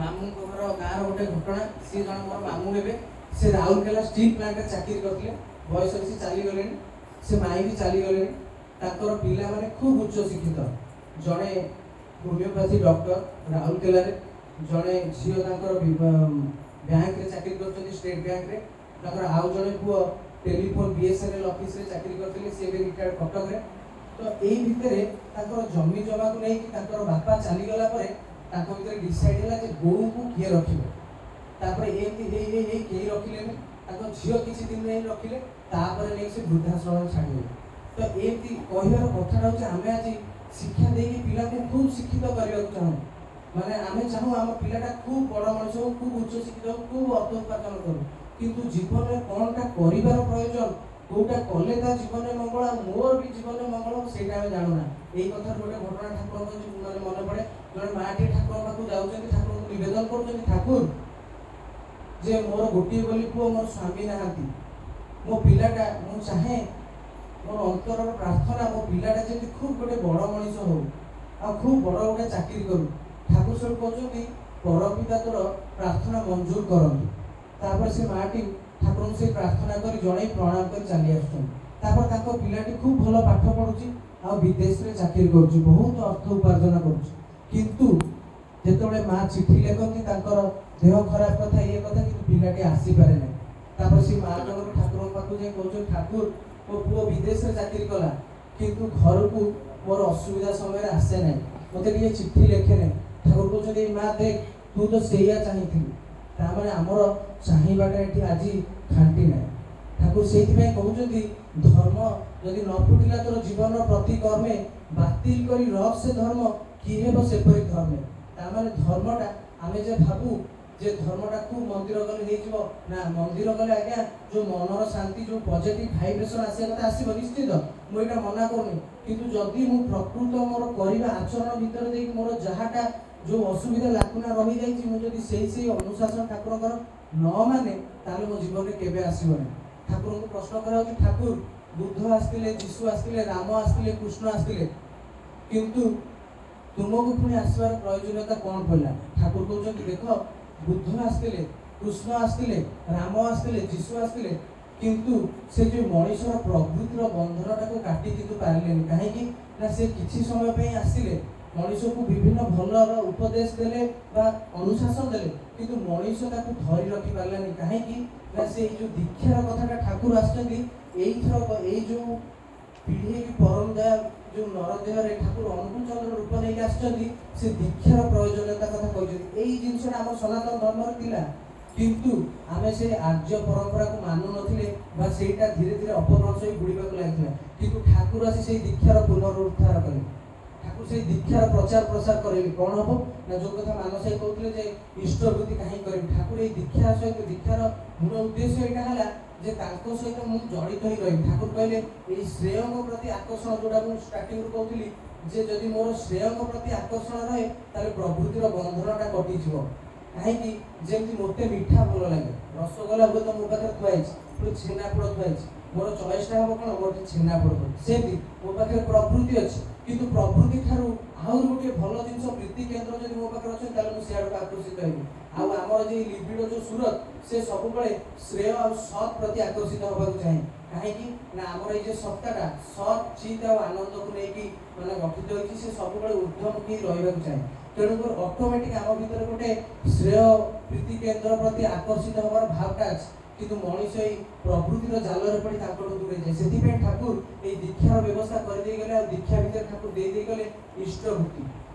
ମାମୁଁଙ୍କ ଘର ଗାଁର ଗୋଟେ ଘଟଣା। ସିଏ ଜଣେ ମୋର ମାମୁଁ ହେବେ, ସେ ରାଉରକେଲା ଷ୍ଟିଲ୍ ପ୍ଲାଣ୍ଟରେ ଚାକିରି କରିଥିଲେ। ବୟସରେ ସେ ଚାଲିଗଲେଣି, ସେ ମାଇଁ ବି ଚାଲିଗଲେଣି। ତାଙ୍କର ପିଲାମାନେ ଖୁବ୍ ଉଚ୍ଚ ଶିକ୍ଷିତ, ଜଣେ ହୋମିଓପାଥି ଡକ୍ଟର ରାଉରକେଲାରେ, ଜଣେ ଝିଅ ତାଙ୍କର ବ୍ୟାଙ୍କରେ ଚାକିରି କରୁଛନ୍ତି, ଷ୍ଟେଟ୍ ବ୍ୟାଙ୍କରେ। ତାଙ୍କର ଆଉ ଜଣେ ପୁଅ ଟେଲିଫୋନ୍ BSNL ଅଫିସରେ ଚାକିରି କରିଥିଲେ, ସେ ଏବେ ରିଟାୟାର୍ଡ କଟକରେ। ତ ଏଇ ଭିତରେ ତାଙ୍କର ଜମି ଜମାକୁ ନେଇକି ତାଙ୍କର ବାପା ଚାଲିଗଲା ପରେ ତାଙ୍କ ଭିତରେ ଡିସାଇଡ୍ ହେଲା ଯେ ବୋଉଙ୍କୁ କିଏ ରଖିବ। ତାପରେ ଏମିତି ହେଇ ହେଇ ହେଇ କେହି ରଖିଲେନି, ତାଙ୍କ ଝିଅ କିଛି ଦିନ ନେଇ ରଖିଲେ, ତାପରେ ନେଇକି ସେ ବୃଦ୍ଧାଶ୍ରମରେ ଛାଡ଼ିଦେଲେ। ତ ଏମିତି କହିବାର କଥାଟା ହେଉଛି, ଆମେ ଆଜି ଶିକ୍ଷା ଦେଇକି ପିଲାଙ୍କୁ ଖୁବ୍ ଶିକ୍ଷିତ କରିବାକୁ ଚାହୁଁ। ମାନେ ଆମେ ଚାହୁଁ ଆମ ପିଲାଟା ଖୁବ୍ ବଡ଼ ମଣିଷ ହଉ, ଖୁବ୍ ଉଚ୍ଚ ଶିକ୍ଷିତ ହଉ, ଖୁବ୍ ଅର୍ଥ ଉପାର୍ଜନ କରୁ, କିନ୍ତୁ ଜୀବନରେ କ'ଣଟା କରିବାର ପ୍ରୟୋଜନ, କୋଉଟା କଲେ ତା ଜୀବନରେ ମଙ୍ଗଳ ଆଉ ମୋର ବି ଜୀବନରେ ମଙ୍ଗଳ, ସେଇଟା ଆମେ ଜାଣୁନା। ଏଇ କଥାରୁ ଗୋଟେ ଘଟଣା ଠାକୁରଙ୍କ ମାନେ ମନେ ପଡ଼େ। ଜଣେ ମାଆଟିଏ ଠାକୁରଙ୍କ ପାଖକୁ ଯାଉଛନ୍ତି, ଠାକୁରଙ୍କୁ ନିବେଦନ କରୁଛନ୍ତି, ଠାକୁର ଯେ ମୋର ଗୋଟିଏ ବୋଲି ପୁଅ, ମୋର ସ୍ୱାମୀ ନାହାନ୍ତି, ମୋ ପିଲାଟା ମୁଁ ଚାହେଁ, ମୋର ଅନ୍ତରର ପ୍ରାର୍ଥନା ମୋ ପିଲାଟା ଯେମିତି ଖୁବ୍ ଗୋଟେ ବଡ଼ ମଣିଷ ହଉ ଆଉ ଖୁବ୍ ବଡ଼ ଗୋଟେ ଚାକିରି କରୁ। ଠାକୁର ସେଠୁ କହୁଛନ୍ତି ପରମପିତା ତୋର ପ୍ରାର୍ଥନା ମଞ୍ଜୁର କରନ୍ତୁ। ତାପରେ ସେ ମାଆଟି ଠାକୁରଙ୍କୁ ସେଇ ପ୍ରାର୍ଥନା କରି ଜଣେଇ ପ୍ରଣାମ କରି ଚାଲି ଆସୁଛନ୍ତି। ତାପରେ ତାଙ୍କ ପିଲାଟି ଖୁବ୍ ଭଲ ପାଠ ପଢ଼ୁଛି ଆଉ ବିଦେଶରେ ଚାକିରି କରୁଛି, ବହୁତ ଅର୍ଥ ଉପାର୍ଜନ କରୁଛି। କିନ୍ତୁ ଯେତେବେଳେ ମା ଚିଠି ଲେଖନ୍ତି ତାଙ୍କର ଦେହ ଖରାପ କଥା ଇଏ କଥା, କିନ୍ତୁ ପିଲାଟି ଆସିପାରେ ନାହିଁ। ତାପରେ ସେ ମା ଜଣକ ଠାକୁରଙ୍କ ପାଖକୁ ଯାଇ କହୁଛନ୍ତି, ଠାକୁର ମୋ ପୁଅ ବିଦେଶରେ ଚାକିରି କଲା, କିନ୍ତୁ ଘରକୁ ମୋର ଅସୁବିଧା ସମୟରେ ଆସେ ନାହିଁ, ମୋତେ ଟିକେ ଚିଠି ଲେଖେ ନାହିଁ। ଠାକୁର କହୁଛନ୍ତି, ଏଇ ମା ଦେଖ, ତୁ ତ ସେଇଆ ଚାହିଁଥିଲୁ। ତାମାନେ ଆମର ଚାହିଁବାଟା ଏଠି ଆଜି ଖାଣ୍ଟି ନାହିଁ। ଠାକୁର ସେଇଥିପାଇଁ କହୁଛନ୍ତି, ଧର୍ମ ଯଦି ନ ଫୁଟିଲା ତୋର ଜୀବନର ପ୍ରତି କର୍ମେ, ବାତିଲ କରି ରଖ ସେ ଧର୍ମ, କି ହେବ ସେପରି ଧର୍ମେ। ତାମାନେ ଧର୍ମଟା ଆମେ ଯେ ଭାବୁ ଯେ ଧର୍ମଟା ଖୁବ୍ ମନ୍ଦିର ଗଲେ ହେଇଯିବ, ନା ମନ୍ଦିର ଗଲେ ଆଜ୍ଞା ଯୋଉ ମନର ଶାନ୍ତି, ଯୋଉ ପଜିଟିଭ ଭାଇବ୍ରେସନ ଆସିବା କଥା ଆସିବ ନିଶ୍ଚିତ, ମୁଁ ଏଇଟା ମନା କରୁନି। କିନ୍ତୁ ଯଦି ମୁଁ ପ୍ରକୃତ ମୋର କରିବା ଆଚରଣ ଭିତରେ ଦେଇକି ମୋର ଯାହାଟା ଯୋଉ ଅସୁବିଧା ଲାକୁନା ରହିଯାଇଛି, ମୁଁ ଯଦି ସେଇ ସେଇ ଅନୁଶାସନ ଠାକୁରଙ୍କର ନ ମାନେ, ତାହେଲେ ମୋ ଜୀବନରେ କେବେ ଆସିବନି। ଠାକୁରଙ୍କୁ ପ୍ରଶ୍ନ କରାଯାଉଛି, ଠାକୁର ବୁଦ୍ଧ ଆସିଥିଲେ, ଯୀଶୁ ଆସିଥିଲେ, ରାମ ଆସିଥିଲେ, କୃଷ୍ଣ ଆସିଥିଲେ, କିନ୍ତୁ ତୁମକୁ ପୁଣି ଆସିବାର ପ୍ରୟୋଜନୀୟତା କ'ଣ ପଡ଼ିଲା? ଠାକୁର କହୁଛନ୍ତି, ଦେଖ ବୁଦ୍ଧ ଆସିଥିଲେ, କୃଷ୍ଣ ଆସିଥିଲେ, ରାମ ଆସିଥିଲେ, ଯୀଶୁ ଆସିଥିଲେ, କିନ୍ତୁ ସେ ଯୋଉ ମଣିଷର ପ୍ରବୃତ୍ତିର ବନ୍ଧନଟାକୁ କାଟି କିନ୍ତୁ ପାରିଲେନି। କାହିଁକି ନା ସେ କିଛି ସମୟ ପାଇଁ ଆସିଲେ, ମଣିଷକୁ ବିଭିନ୍ନ ଭଲର ଉପଦେଶ ଦେଲେ ବା ଅନୁଶାସନ ଦେଲେ, କିନ୍ତୁ ମଣିଷ ତାକୁ ଧରି ରଖିପାରିଲାନି। କାହିଁକି ନା ସେ ଏଇ ଯୋଉ ଦୀକ୍ଷାର କଥାଟା ଠାକୁର ଆସିଛନ୍ତି ଏଇଥରକ, ଏଇ ଯୋଉ ପିଢ଼ି ହେଇକି ପରମ ଦୟା ଯୋଉ ନରଦେହରେ ଠାକୁର ଅନୁକୂଳ ଚନ୍ଦ୍ର ରୂପ ନେଇକି ଆସିଛନ୍ତି, ସେ ଦୀକ୍ଷାର ପ୍ରୟୋଜନୀୟତା କଥା କହିଛନ୍ତି। ଏଇ ଜିନିଷଟା ଆମ ସନାତନ ଧର୍ମରେ ଥିଲା, କିନ୍ତୁ ଆମେ ସେ ଆର୍ଯ୍ୟ ପରମ୍ପରାକୁ ମାନୁନଥିଲେ ବା ସେଇଟା ଧୀରେ ଧୀରେ ଅପଭ୍ରଂଶ ହୋଇ ବୁଡ଼ିବାକୁ ଲାଗିଥିଲା। କିନ୍ତୁ ଠାକୁର ଆସି ସେଇ ଦୀକ୍ଷାର ପୁନରୁଦ୍ଧାର କଲେ, ଠାକୁର ସେଇ ଦୀକ୍ଷାର ପ୍ରଚାର ପ୍ରସାର କରେଇଲେ। କ'ଣ ହବ ନା ଯୋଉ କଥା ମାନସ ଭାଇ କହୁଥିଲେ ଯେ ଇଷ୍ଟବୃତ୍ତି କାହିଁ କରିବି, ଠାକୁର ଏଇ ଦୀକ୍ଷା ସହିତ ଦୀକ୍ଷାର ମୂଳ ଉଦ୍ଦେଶ୍ୟ ଏଇଟା ହେଲା ଯେ ତାଙ୍କ ସହିତ ମୁଁ ଜଡ଼ିତ ହେଇ ରହିବି। ଠାକୁର କହିଲେ ଏଇ ଶ୍ରେୟଙ୍କ ପ୍ରତି ଆକର୍ଷଣ, ଯୋଉଟା ମୁଁ ଷ୍ଟାର୍ଟିଂରୁ କହୁଥିଲି ଯେ ଯଦି ମୋର ଶ୍ରେୟଙ୍କ ପ୍ରତି ଆକର୍ଷଣ ରହେ ତାହେଲେ ପ୍ରବୃତ୍ତିର ବନ୍ଧନଟା କଟିଯିବ। କାହିଁକି ଯେମିତି ମୋତେ ମିଠା ଭଲ ଲାଗେ, ରସଗୋଲା ହୁଏତ ମୋ ପାଖରେ ଥୁଆ ହେଇଛି, ପୁଣି ଛେନାପୋଡ଼ ଥୁଆ ହେଇଛି, ମୋର ଚଏସ୍ଟା ହବ କ'ଣ, ମୋର ଛେନାପୋଡ଼। ସେମିତି ମୋ ପାଖରେ ପ୍ରବୃତ୍ତି ଅଛି, କିନ୍ତୁ ପ୍ରବୃତ୍ତି ଠାରୁ ଆହୁରି ଗୋଟିଏ ଭଲ ଜିନିଷ ପ୍ରୀତି କେନ୍ଦ୍ର ଯଦି ମୋ ପାଖରେ ଅଛନ୍ତି, ତାହେଲେ ମୁଁ ସିଆଡ଼କୁ ଆକର୍ଷିତ ହେବି। ଆଉ ଆମର ଯେ ଲିବିଡୋ ଯୋଉ ସୁରତ, ସେ ସବୁବେଳେ ଶ୍ରେୟ ଆଉ ସତ୍ ପ୍ରତି ଆକର୍ଷିତ ହେବାକୁ ଚାହେଁ। କାହିଁକି ନା ଆମର ଏଇ ଯେ ସତ୍ତାଟା ସତ୍ ଚିତ୍ ଆଉ ଆନନ୍ଦକୁ ନେଇକି ମାନେ ଗଠିତ ହୋଇଛି, ସେ ସବୁବେଳେ ଉର୍ଦ୍ଧ୍ୱମୁଖୀ ରହିବାକୁ ଚାହେଁ। ତେଣୁକରି ଅଟୋମେଟିକ୍ ଆମ ଭିତରେ ଗୋଟେ ଶ୍ରେୟ ପ୍ରୀତି କେନ୍ଦ୍ର ପ୍ରତି ଆକର୍ଷିତ ହେବାର ଭାବଟା ଅଛି, କିନ୍ତୁ ମଣିଷ ଏଇ ପ୍ରବୃତ୍ତିର ଜାଲରେ ପଡ଼ି ତାଙ୍କଠୁ ଦୂରେଇ ଯାଏ। ସେଥିପାଇଁ ଠାକୁର ଏଇ ଦୀକ୍ଷାର ବ୍ୟବସ୍ଥା କରିଦେଇ ଗଲେ, ଆଉ ଦୀକ୍ଷା ଭିତରେ ଠାକୁର ଦେଇ ଦେଇ ଗଲେ ଇଷ୍ଟବୃତ୍ତି।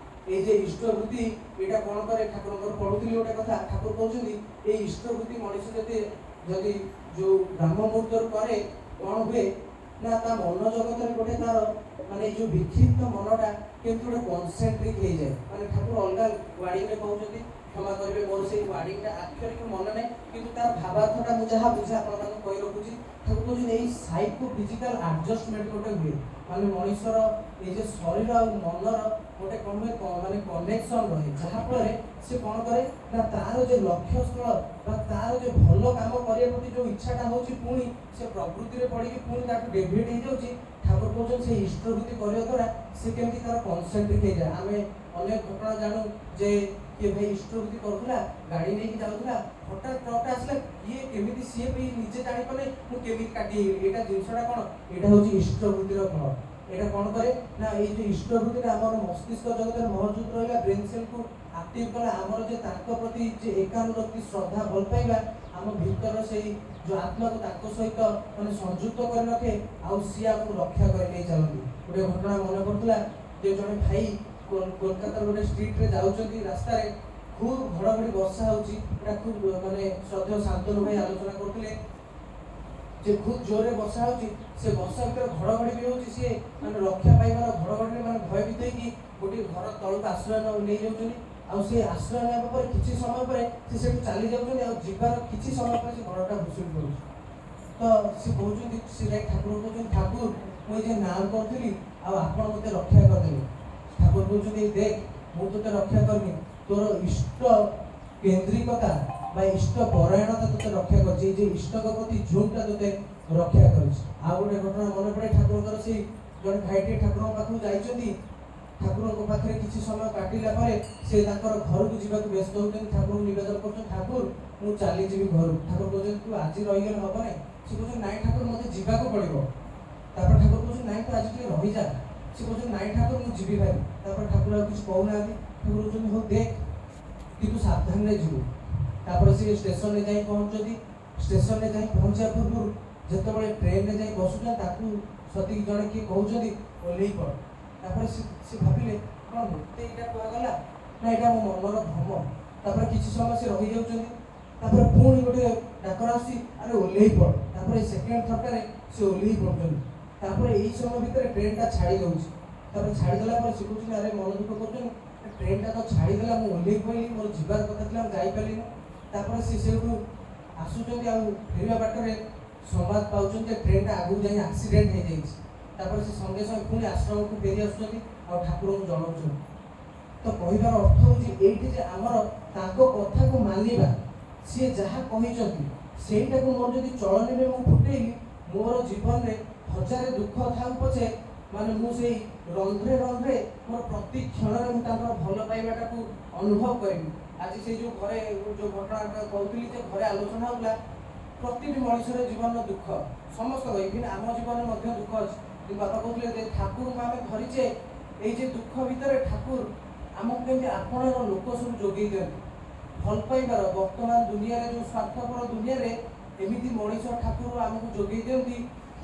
ଏଇ ଯେ ଇଷ୍ଟବୃତ୍ତି ଏଇଟା କ'ଣ କରେ, ଠାକୁରଙ୍କର ପଢୁଥିଲି ଗୋଟେ କଥା, ଠାକୁର କହୁଛନ୍ତି ଏଇ ଇଷ୍ଟବୃତ୍ତି ମଣିଷ ଯଦି ଯୋଉ ବ୍ରାହ୍ମ ମୁହୂର୍ତ୍ତରୁ କରେ କ'ଣ ହୁଏ ନା ତା ମନ ଜଗତରେ ଗୋଟେ ତାର ମାନେ ଏଇ ଯୋଉ ବିକ୍ଷିପ୍ତ ମନଟା କେମିତି ଗୋଟେ କନସେଣ୍ଟ୍ରିକ୍ ହେଇଯାଏ। ମାନେ ଠାକୁର ଅଲଗା ୱାର୍ଡିଂରେ କହୁଛନ୍ତି କ୍ଷମା କରିବେ, ମୋର ସେଇ ୱାର୍ଡିଂଟା ଆକ୍ଷରିକ ମନେ ନାହିଁ, କିନ୍ତୁ ତାର ଭାବାର୍ଥଟା ମୁଁ ଯାହା ବୁଝେ ଆପଣମାନଙ୍କୁ କହି ରଖୁଛି। ଠାକୁର କହୁଛନ୍ତି ଏଇ ସାଇକୋ ଫିଜିକାଲ ଆଡଜଷ୍ଟମେଣ୍ଟ ଗୋଟେ ହୁଏ, ମାନେ ମଣିଷର ଏଇ ଯେ ଶରୀର ଆଉ ମନର ଗୋଟେ କ'ଣ ହୁଏ, ମାନେ କନେକ୍ସନ ରହେ, ଯାହାଫଳରେ ସେ କ'ଣ କରେ ନା ତାର ଯେ ଲକ୍ଷ୍ୟସ୍ଥଳ ବା ତାର ଯେ ଭଲ କାମ କରିବା ପ୍ରତି ଯେଉଁ ଇଚ୍ଛାଟା ହେଉଛି, ପୁଣି ସେ ପ୍ରବୃତ୍ତିରେ ପଡ଼ିକି ପୁଣି ତାଠୁ ଡେଭିଏଟ୍ ହେଇଯାଉଛି। ଠାକୁର କହୁଛନ୍ତି ସେ ଇଷ୍ଟବୃତ୍ତି କରିବା ଦ୍ୱାରା ସେ କେମିତି ତାର କନସେନ୍ଟ୍ରେଟ୍ ହେଇଯାଏ। ଆମେ ଅନେକ ଘଟଣା ଜାଣୁ ଯେ କିଏ ଭାଇ ଇଷ୍ଟବୃତ୍ତି କରୁଥିଲା, ଗାଡ଼ି ନେଇକି ଯାଉଥିଲା, ହଠାତ୍ ଟ୍ରକ୍ଟା ଆସିଲା, କିଏ କେମିତି ସିଏ ବି ନିଜେ ଜାଣିପାରୁନି ମୁଁ କେମିତି କାଟି ହେଇଗଲି। ଏଇଟା ଜିନିଷଟା କ'ଣ? ଏଇଟା ହେଉଛି ଇଷ୍ଟବୃତ୍ତିର ଫଳ। ଏଇଟା କ'ଣ କରେ ନା ଏଇ ଯେଉଁ ଇଷ୍ଟବୃତ୍ତିଟା ଆମର ମସ୍ତିଷ୍କ ଜଗତରେ ମହଜୁଦ ରହିଲା, ବ୍ରେନ୍ ସେଲ୍କୁ ଆକ୍ଟିଭ୍ କଲା, ଆମର ଯେ ତାଙ୍କ ପ୍ରତି ଯେ ଏକାନୁରକ୍ତି, ଶ୍ରଦ୍ଧା, ଭଲ ପାଇବା ଆମ ଭିତର ସେଇ ଯେଉଁ ଆତ୍ମାକୁ ତାଙ୍କ ସହିତ ମାନେ ସଂଯୁକ୍ତ କରି ରଖେ, ଆଉ ସିଏ ଆମକୁ ରକ୍ଷା କରି ନେଇ ଚାଲନ୍ତି। ଗୋଟେ ଘଟଣା ମନେ ପଡ଼ୁଥିଲା ଯେ ଜଣେ ଭାଇ କୋଲକାତାର ଗୋଟେ ଷ୍ଟ୍ରିଟ୍ରେ ଯାଉଛନ୍ତି, ରାସ୍ତାରେ ଖୁବ୍ ଘଡ଼ଘଡ଼ି ବର୍ଷା ହେଉଛି। ଏଇଟା ଖୁବ୍ ମାନେ ଶ୍ରଦ୍ଧେୟ ଶାନ୍ତନୁ ଭାଇ ଆଲୋଚନା କରୁଥିଲେ ଯେ ଖୁବ୍ ଜୋରରେ ବର୍ଷା ହେଉଛି, ସେ ବର୍ଷା ଭିତରେ ଘଡ଼ଘଡ଼ି ବି ହେଉଛି, ସିଏ ମାନେ ରକ୍ଷା ପାଇବାର ଘଡ଼ଘଡ଼ିରେ ମାନେ ଭୟଭୀତ ହେଇକି ଗୋଟିଏ ଘର ତଳକୁ ଆଶ୍ରୟ ନେଇଯାଉଛନ୍ତି। ଆଉ ସେ ଆଶ୍ରୟ ନେବା ପରେ କିଛି ସମୟ ପରେ ସେ ସେଠୁ ଚାଲି ଯାଉଛନ୍ତି, ଆଉ ଯିବାର କିଛି ସମୟ ପରେ ସେ ଘରଟା ଭୁଶୁଡ଼ି ପଡ଼ୁଛି। ତ ସେ କହୁଛନ୍ତି, ସେ ଯାଇ ଠାକୁର କହୁଛନ୍ତି, ଠାକୁର ମୁଁ ଏ ଯେ ନାମ କରୁଥିଲି ଆଉ ଆପଣ ମୋତେ ରକ୍ଷା କରିଦେଲେ। ଠାକୁର କହୁଛନ୍ତି ଦେଖ ମୁଁ ତୋତେ ରକ୍ଷା କରିନି, ତୋର ଇଷ୍ଟ କେନ୍ଦ୍ରିକତା ବା ଇଷ୍ଟ ପରାୟଣତା ତୋତେ ରକ୍ଷା କରିଛି, ଏଇ ଯେ ଇଷ୍ଟଙ୍କ ପ୍ରତି ଝୁଣ୍ଟା ତୋତେ ରକ୍ଷା କରିଛି। ଆଉ ଗୋଟେ ଘଟଣା ମନେ ପଡ଼େ, ଠାକୁରଙ୍କର ସେଇ ଜଣେ ଭାଇଟିଏ ଠାକୁରଙ୍କ ପାଖକୁ ଯାଇଛନ୍ତି, ଠାକୁରଙ୍କ ପାଖରେ କିଛି ସମୟ କାଟିଲା ପରେ ସେ ତାଙ୍କର ଘରକୁ ଯିବାକୁ ବ୍ୟସ୍ତ ହେଉଛନ୍ତି। ଠାକୁରଙ୍କୁ ନିବେଦନ କରୁଛନ୍ତି, ଠାକୁର ମୁଁ ଚାଲିଯିବି ଘରକୁ। ଠାକୁର କହୁଛନ୍ତି ତୁ ଆଜି ରହିଗଲେ ହେବ ନାହିଁ। ସେ କହୁଛନ୍ତି ନାଇଁ ଠାକୁର ମୋତେ ଯିବାକୁ ପଡ଼ିବ। ତାପରେ ଠାକୁର କହୁଛନ୍ତି ନାଇଁ ତୁ ଆଜି ଟିକେ ରହିଯା। ସେ କହୁଛନ୍ତି ନାଇଁ ଠାକୁର ମୁଁ ଯିବି ଭାଇ। ତାପରେ ଠାକୁର ଆଉ କିଛି କହୁନାହାନ୍ତି। ଠାକୁର କହୁଛନ୍ତି ହଉ ଦେଖ, କିନ୍ତୁ ସାବଧାନରେ ଯିବୁ। ତାପରେ ସେ ଷ୍ଟେସନରେ ଯାଇ ପହଞ୍ଚୁଛନ୍ତି। ଷ୍ଟେସନରେ ଯାଇ ପହଞ୍ଚିବା ପୂର୍ବରୁ ଯେତେବେଳେ ଟ୍ରେନରେ ଯାଇ ବସୁଛନ୍ତି, ତାକୁ ସତିକି ଜଣେ କିଏ କହୁଛନ୍ତି ଓହ୍ଲେଇ ପଡ଼। ତାପରେ ସେ ଭାବିଲେ କ'ଣ ମୋତେ ଏଇଟା କୁହାଗଲା ନା ଏଇଟା ମୋ ମନର ଭ୍ରମ। ତାପରେ କିଛି ସମୟ ସେ ରହିଯାଉଛନ୍ତି। ତାପରେ ପୁଣି ଗୋଟେ ଡାକରା ଆସୁଛି, ଆରେ ଓହ୍ଲେଇ ପଡ଼। ତାପରେ ସେକେଣ୍ଡ ଥରଟାରେ ସେ ଓହ୍ଲେଇ ପଡ଼ୁଛନ୍ତି। ତାପରେ ଏଇ ସମୟ ଭିତରେ ଟ୍ରେନଟା ଛାଡ଼ି ଦେଉଛି। ତାପରେ ଛାଡ଼ିଦେଲା ପରେ ସେ କହୁଛନ୍ତି ଆରେ ମନ ଦୁଃଖ କରୁଛନ୍ତି, ଟ୍ରେନଟା ତ ଛାଡ଼ିଦେଲା, ମୁଁ ଓହ୍ଲେଇ ପଡ଼ିଲି, ମୋର ଯିବାର କଥା ଥିଲା, ମୁଁ ଯାଇପାରିଲିନି। ତାପରେ ସେ ସେଇଠୁ ଆସୁଛନ୍ତି, ଆଉ ଫେରିବା ବାଟରେ ସମ୍ବାଦ ପାଉଛନ୍ତି ଯେ ଟ୍ରେନଟା ଆଗକୁ ଯାଇ ଆକ୍ସିଡେଣ୍ଟ ହେଇଯାଇଛି। ତାପରେ ସେ ସଙ୍ଗେ ସଙ୍ଗେ ପୁଣି ଆଶ୍ରମକୁ ଫେରି ଆସୁଛନ୍ତି ଆଉ ଠାକୁରଙ୍କୁ ଜଣାଉଛନ୍ତି। ତ କହିବାର ଅର୍ଥ ହେଉଛି ଏଇଠି ଯେ ଆମର ତାଙ୍କ କଥାକୁ ମାନିବା, ସିଏ ଯାହା କହିଛନ୍ତି ସେଇଟାକୁ ମୋର ଯଦି ଚଳନୀରେ ମୁଁ ଫୁଟେଇଲି, ମୋର ଜୀବନରେ ହଜାରେ ଦୁଃଖ ଥାଉ ପଛେ ମାନେ ମୁଁ ସେଇ ରନ୍ଧ୍ରେ ରନ୍ଧ୍ରେ ମୋର ପ୍ରତି କ୍ଷଣରେ ମୁଁ ତାଙ୍କର ଭଲ ପାଇବାଟାକୁ ଅନୁଭବ କରିବି। ଆଜି ସେଇ ଯେଉଁ ଘରେ ଯେଉଁ ଘଟଣାଟା କହୁଥିଲି ଯେ ଘରେ ଆଲୋଚନା ହେଉଥିଲା, ପ୍ରତିଟି ମଣିଷର ଜୀବନର ଦୁଃଖ ସମସ୍ତଙ୍କ, ଇଭିନ୍ ଆମ ଜୀବନରେ ମଧ୍ୟ ଦୁଃଖ ଅଛି। କିନ୍ତୁ ବାପା କହୁଥିଲେ ଯେ ଠାକୁରଙ୍କୁ ଆମେ ଧରିଛେ, ଏଇ ଯେ ଦୁଃଖ ଭିତରେ ଠାକୁର ଆମକୁ କେମିତି ଆପଣର ଲୋକ ସବୁ ଯୋଗେଇ ଦିଅନ୍ତି ଭଲ ପାଇବାର। ବର୍ତ୍ତମାନ ଦୁନିଆରେ ଯେଉଁ ସ୍ୱାର୍ଥପର ଦୁନିଆରେ ଏମିତି ମଣିଷ ଠାକୁର ଆମକୁ ଯୋଗେଇ ଦିଅନ୍ତି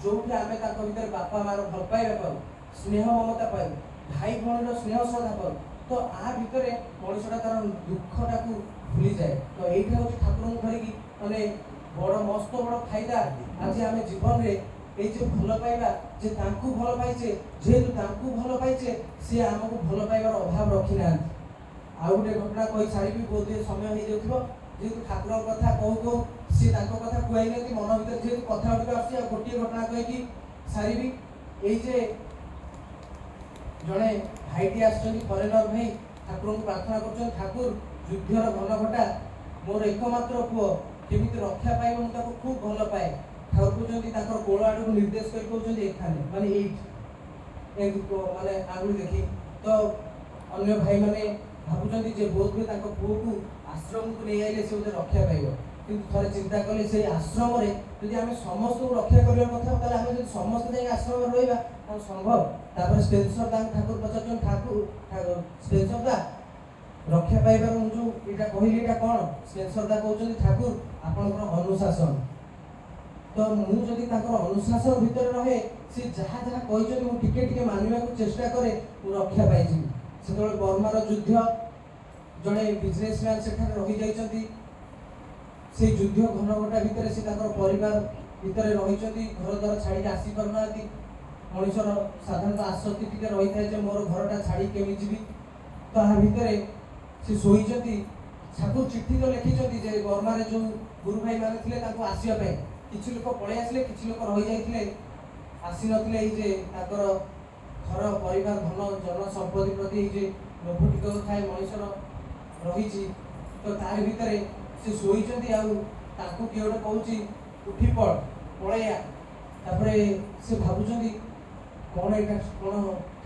ଯେଉଁଠି ଆମେ ତାଙ୍କ ଭିତରେ ବାପା ମାଆର ଭଲ ପାଇବା ପାଉ, ସ୍ନେହ ମମତା ପାଉ, ଭାଇ ଭଉଣୀର ସ୍ନେହ ଶ୍ରଦ୍ଧା ପାଉ। ତ ଆ ଭିତରେ ମଣିଷଟା ତାର ଦୁଃଖଟାକୁ ଭୁଲିଯାଏ। ତ ଏଇଟା ହେଉଛି ଠାକୁରଙ୍କୁ ଧରିକି ମାନେ ବଡ଼ ମସ୍ତ ବଡ଼ ଫାଇଦା। ଆଜି ଆମେ ଜୀବନରେ ଏଇ ଯେ ଭଲ ପାଇବା, ଯେ ତାଙ୍କୁ ଭଲ ପାଇଛେ, ଯେହେତୁ ତାଙ୍କୁ ଭଲ ପାଇଛେ ସିଏ ଆମକୁ ଭଲ ପାଇବାର ଅଭାବ ରଖିନାହାନ୍ତି। ଆଉ ଗୋଟେ ଘଟଣା କହି ସାରିବି, ବୋଧେ ସମୟ ହେଇଯାଉଥିବ। ଯେହେତୁ ଠାକୁରଙ୍କ କଥା କହୁ କହୁ ସିଏ ତାଙ୍କ କଥା କୁହାଇନାହାନ୍ତି, ମନ ଭିତରେ ଯେହେତୁ କଥା ଗୁଡ଼ିକ ଆସୁଛି, ଆଉ ଗୋଟିଏ ଘଟଣା କହିକି ସାରିବି। ଏଇ ଯେ ଜଣେ ଭାଇଟି ଆସିଛନ୍ତି, ଫରେନର ଭାଇ, ଠାକୁରଙ୍କୁ ପ୍ରାର୍ଥନା କରୁଛନ୍ତି, ଠାକୁର ଯୁଦ୍ଧର ଘନଘଟା, ମୋର ଏକମାତ୍ର ପୁଅ କେମିତି ରକ୍ଷା ପାଇବ, ମୁଁ ତାକୁ ଖୁବ୍ ଭଲ ପାଏ। ଠାକୁର କହୁଛନ୍ତି ତାଙ୍କର କୋଳ ଆଡ଼କୁ ନିର୍ଦ୍ଦେଶ କରି କହୁଛନ୍ତି ଏখাନେ, ମାନେ ଏଇଠି, ଏମିତି ମାନେ ଆଙ୍ଗୁଳି ଦେଖି। ତ ଅନ୍ୟ ଭାଇମାନେ ଭାବୁଛନ୍ତି ଯେ ବୋଧ ହୁଏ ତାଙ୍କ ପୁଅକୁ ଆଶ୍ରମକୁ ନେଇ ଆଇଲେ ସେ ବୋଧେ ରକ୍ଷା ପାଇବ। କିନ୍ତୁ ଥରେ ଚିନ୍ତା କଲେ ସେଇ ଆଶ୍ରମରେ ଯଦି ଆମେ ସମସ୍ତଙ୍କୁ ରକ୍ଷା କରିବା କଥା, ତାହେଲେ ଆମେ ଯଦି ସମସ୍ତେ ଯାଇକି ଆଶ୍ରମରେ ରହିବା କଣ ସମ୍ଭବ? ତାପରେ ସ୍ପେନ୍ସର ଦାଙ୍କୁ ଠାକୁର ପଚାରୁଛନ୍ତି, ଠାକୁର ସ୍ପେନ୍ସର ଦା ରକ୍ଷା ପାଇବାର ମୁଁ ଯେଉଁ ଏଇଟା କହିଲି ଏଇଟା କ'ଣ? ସ୍ପେନ୍ସର ଦା କହୁଛନ୍ତି ଠାକୁର ଆପଣଙ୍କର ଅନୁଶାସନ। ତ ମୁଁ ଯଦି ତାଙ୍କର ଅନୁଶାସନ ଭିତରେ ରହେ, ସେ ଯାହା ଯାହା କହିଛନ୍ତି ମୁଁ ଟିକେ ଟିକେ ମାନିବାକୁ ଚେଷ୍ଟା କରେ, ମୁଁ ରକ୍ଷା ପାଇଯିବି। ସେତେବେଳେ ବର୍ମାର ଯୁଦ୍ଧ, ଜଣେ ବିଜନେସମ୍ୟାନ୍ ସେଠାରେ ରହିଯାଇଛନ୍ତି। ସେଇ ଯୁଦ୍ଧ ଘନଘଟା ଭିତରେ ସେ ତାଙ୍କର ପରିବାର ଭିତରେ ରହିଛନ୍ତି, ଘର ଦ୍ୱାର ଛାଡ଼ିକି ଆସିପାରୁନାହାନ୍ତି। ମଣିଷର ସାଧାରଣତଃ ଆସକ୍ତି ଟିକେ ରହିଥାଏ ଯେ ମୋର ଘରଟା ଛାଡ଼ି କେମିତି ଯିବି। ତ ତା ଭିତରେ ସେ ଶୋଇଛନ୍ତି, ଠାକୁର ଚିଠି ତ ଲେଖିଛନ୍ତି ଯେ ବର୍ମାରେ ଯୋଉ ଗୁରୁ ଭାଇ ମାନେ ଥିଲେ ତାଙ୍କୁ ଆସିବା ପାଇଁ, କିଛି ଲୋକ ପଳେଇ ଆସିଲେ, କିଛି ଲୋକ ରହିଯାଇଥିଲେ, ଆସିନଥିଲେ। ଏଇ ଯେ ତାଙ୍କର ଘର ପରିବାର ଧନ ଜନ ସମ୍ପତ୍ତି ପ୍ରତି ଏଇ ଯେ ଲୋଭ ଟିକକ ଥାଏ ମଣିଷର ରହିଛି, ତ ତାରି ଭିତରେ ସେ ଶୋଇଛନ୍ତି। ଆଉ ତାଙ୍କୁ କିଏ ଗୋଟେ କହୁଛି ଉଠି ପଡ଼, ପଳେଇଆ। ତାପରେ ସେ ଭାବୁଛନ୍ତି କ'ଣ ଏଇଟା, କ'ଣ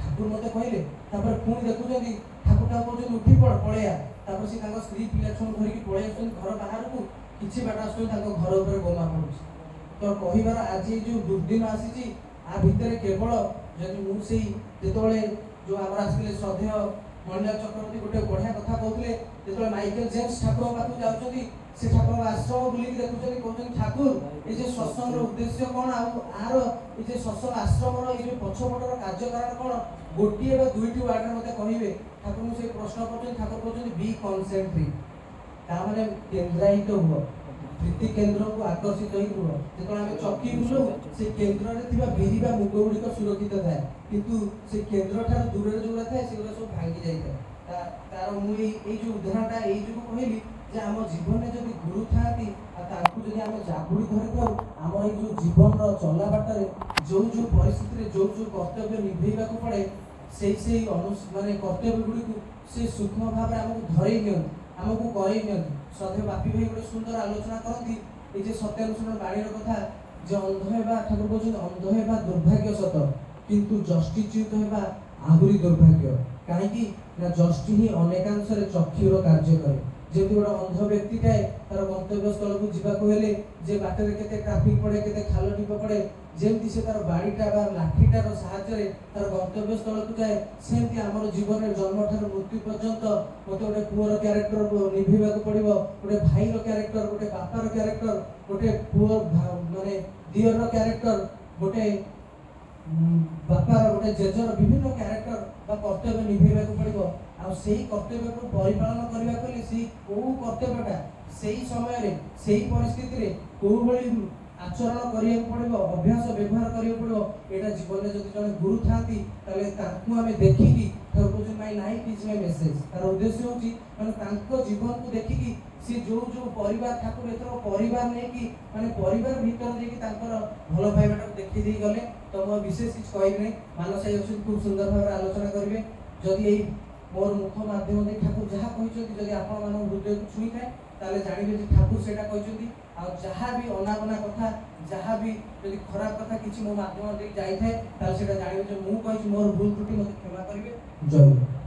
ଠାକୁର ମୋତେ କହିଲେ? ତାପରେ ପୁଣି ଦେଖୁଛନ୍ତି ଠାକୁର ତାଙ୍କୁ କହୁଛନ୍ତି ଉଠି ପଡ଼, ପଳେଇଆ। ତାପରେ ସେ ତାଙ୍କ ସ୍ତ୍ରୀ ପିଲା ଛୁଆଙ୍କୁ ଧରିକି ପଳେଇ ଆସୁଛନ୍ତି ଘର ବାହାରକୁ। କିଛି ବାଟ ଆସୁଛନ୍ତି, ତାଙ୍କ ଘର ଉପରେ ବୋମା ପଡୁଛି। ତ କହିବାର ଆଜି ଏଇ ଯୋଉ ଦୁର୍ଦିନ ଆସିଛି, ଆ ଭିତରେ କେବଳ ଯଦି ମୁଁ ସେଇ ଯେତେବେଳେ ଯୋଉ ଆମର ଆସିଥିଲେ ଶ୍ରଦ୍ଧେୟ ମଣିଲାଲ ଚକ୍ରବର୍ତ୍ତୀ, ଗୋଟେ ବଢିଆ କଥା କହୁଥିଲେ। ଯେତେବେଳେ ମାଇକେଲ ଜେମ୍ସ ଠାକୁରଙ୍କ ପାଖକୁ ଯାଉଛନ୍ତି, ସେ ଠାକୁରଙ୍କ ଆଶ୍ରମ ବୁଲିକି ଦେଖୁଛନ୍ତି, କହୁଛନ୍ତି ଠାକୁର ଏଇ ଯେ ସତ୍ସଙ୍ଗର ଉଦ୍ଦେଶ୍ୟ କ'ଣ, ଆଉ ଆର ଏଇ ଯେ ସତ୍ସଙ୍ଗ ଆଶ୍ରମର ଏଇ ଯୋଉ ପଛପଟର କାର୍ଯ୍ୟକାରଣ କ'ଣ, ଗୋଟିଏ ବା ଦୁଇଟି ୱାର୍ଡରେ ମୋତେ କହିବେ। ଠାକୁରଙ୍କୁ ସେ ପ୍ରଶ୍ନ କରୁଛନ୍ତି, ଠାକୁର କହୁଛନ୍ତି ବି କନସେଣ୍ଟ୍ରିକ୍, ତା ମାନେ କେନ୍ଦ୍ରାୟିତ ହୁଅ, ପ୍ରୀତି କେନ୍ଦ୍ରକୁ ଆକର୍ଷିତ ହେଇକି ରୁହ। ଯେତେବେଳେ ଆମେ ଚକି ବୁଲଉ, ସେ କେନ୍ଦ୍ରରେ ଥିବା ବିରି ବା ମୁଗ ଗୁଡ଼ିକ ସୁରକ୍ଷିତ ଥାଏ, କିନ୍ତୁ ସେ କେନ୍ଦ୍ର ଠାରୁ ଦୂରରେ ଯୋଉଗୁଡ଼ା ଥାଏ ସେଗୁଡ଼ା ସବୁ ଭାଙ୍ଗି ଯାଇଥାଏ। ତାର ମୁଁ ଏଇ ଯୋଉ ଉଦାହରଣଟା ଏଇ ଯୋଗୁଁ କହିଲି ଯେ ଆମ ଜୀବନରେ ଯଦି ଗୁରୁ ଥାଆନ୍ତି ଆଉ ତାଙ୍କୁ ଯଦି ଆମେ ଜାବୁଡ଼ି ଧରିଥାଉ, ଆମର ଏଇ ଯୋଉ ଜୀବନର ଚଲା ବାଟରେ ଯୋଉ ଯୋଉ ପରିସ୍ଥିତିରେ ଯୋଉ ଯୋଉ କର୍ତ୍ତବ୍ୟ ନିଭେଇବାକୁ ପଡ଼େ, ସେଇ ସେଇ ମାନେ କର୍ତ୍ତବ୍ୟ ଗୁଡ଼ିକୁ ସେ ସୂକ୍ଷ୍ମ ଭାବରେ ଆମକୁ ଧରେଇ ନିଅନ୍ତି, ଆମକୁ କରେଇ ନିଅନ୍ତି। ଶ୍ରଦ୍ଧେୟ ବାପି ଭାଇ ଗୋଟେ ସୁନ୍ଦର ଆଲୋଚନା କରନ୍ତି ଏଇ ଯେ ସତ୍ୟାନୁସରଣ ବାଣୀର କଥା, ଯେ ଅନ୍ଧ ହେବା, ଠାକୁର କହୁଛନ୍ତି ଅନ୍ଧ ହେବା ଦୁର୍ଭାଗ୍ୟ ସତ, କିନ୍ତୁ ଯଷ୍ଟିଚ୍ୟୁତ ହେବା ଆହୁରି ଦୁର୍ଭାଗ୍ୟ। କାହିଁକି ନା ଯଷ୍ଟି ହିଁ ଅନେକାଂଶରେ ଚକ୍ଷୁର କାର୍ଯ୍ୟ କରେ। ଯେମିତି ଗୋଟେ ଅନ୍ଧ ବ୍ୟକ୍ତିଟାଏ ତାର ଗନ୍ତବ୍ୟ ସ୍ଥଳକୁ ଯିବାକୁ ହେଲେ ଯେ ବାଟରେ କେତେ ଟ୍ରାଫିକ ପଡ଼େ, କେତେ ଖାଲ ଢିପ ପଡ଼େ, ଯେମିତି ସେ ତାର ବାଡ଼ିଟା ବା ଲାଠିଟାର ସାହାଯ୍ୟରେ ତାର ଗନ୍ତବ୍ୟ ସ୍ଥଳକୁ ଯାଏ, ସେମିତି ଆମର ଜୀବନରେ ଜନ୍ମଠାରୁ ମୃତ୍ୟୁ ପର୍ଯ୍ୟନ୍ତ ମୋତେ ଗୋଟେ ପୁଅର କ୍ୟାରେକ୍ଟର ନିଭେଇବାକୁ ପଡ଼ିବ, ଗୋଟେ ଭାଇର କ୍ୟାରେକ୍ଟର, ଗୋଟେ ବାପାର କ୍ୟାରେକ୍ଟର, ଗୋଟେ ପୁଅ ମାନେ ଦିଅରର କ୍ୟାରେକ୍ଟର, ଗୋଟେ ବାପାର, ଗୋଟେ ଜେଜର, ବିଭିନ୍ନ କ୍ୟାରେକ୍ଟର ବା କର୍ତ୍ତବ୍ୟ ନିଭେଇବାକୁ ପଡ଼ିବ। ଆଉ ସେଇ କର୍ତ୍ତବ୍ୟକୁ ପରିପାଳନ କରିବାକୁ ହେଲେ ସେଇ କୋଉ କର୍ତ୍ତବ୍ୟଟା ସେଇ ସମୟରେ ସେଇ ପରିସ୍ଥିତିରେ କୋଉ ଭଳି ଆଚରଣ କରିବାକୁ ପଡ଼ିବ, ଅଭ୍ୟାସ ବ୍ୟବହାର କରିବାକୁ ପଡ଼ିବ, ଏଇଟା ଜୀବନରେ ଯଦି ଜଣେ ଗୁରୁ ଥାନ୍ତି ତାହେଲେ ତାଙ୍କୁ ଆମେ ଦେଖିକି, ଠାକୁର କହୁଛନ୍ତି my life is my message. ତାର ଉଦ୍ଦେଶ୍ୟ ହେଉଛି ମାନେ ତାଙ୍କ ଜୀବନକୁ ଦେଖିକି ସିଏ ଯୋଉ ଯୋଉ ପରିବାର, ଠାକୁର ଏଥର ପରିବାର ନେଇକି ମାନେ ପରିବାର ଭିତରେ ଦେଇକି ତାଙ୍କର ଭଲ ପାଇବାଟାକୁ ଦେଖେଇ ଦେଇ ଗଲେ। ତ ମୁଁ ବିଶେଷ କିଛି କହିବି ନାହିଁ, ମାନସ ଭାଇ ଅଛନ୍ତି, ଖୁବ୍ ସୁନ୍ଦର ଭାବରେ ଆଲୋଚନା କରିବେ। ଯଦି ଏଇ ମୋର ମୁଖ ମାଧ୍ୟମ ଦେଇ ଠାକୁର ଯାହା କହିଛନ୍ତି ଯଦି ଆପଣମାନଙ୍କ ହୃଦୟକୁ ଛୁଇଁଥାଏ, ତାହେଲେ ଜାଣିବେ ଯେ ଠାକୁର ସେଇଟା କହିଛନ୍ତି। ଆଉ ଯାହା ବି ଅନାବନା କଥା, ଯାହା ବି ଯଦି ଖରାପ କଥା କିଛି ମୋ ମାଧ୍ୟମ ଦେଇ ଯାଇଥାଏ, ତାହେଲେ ସେଇଟା ଜାଣିବେ ଯେ ମୁଁ କହିଛି, ମୋର ଭୁଲ ତ୍ରୁଟି ମୋତେ କ୍ଷମା କରିବେ। ଜୟ ଗୁରୁ।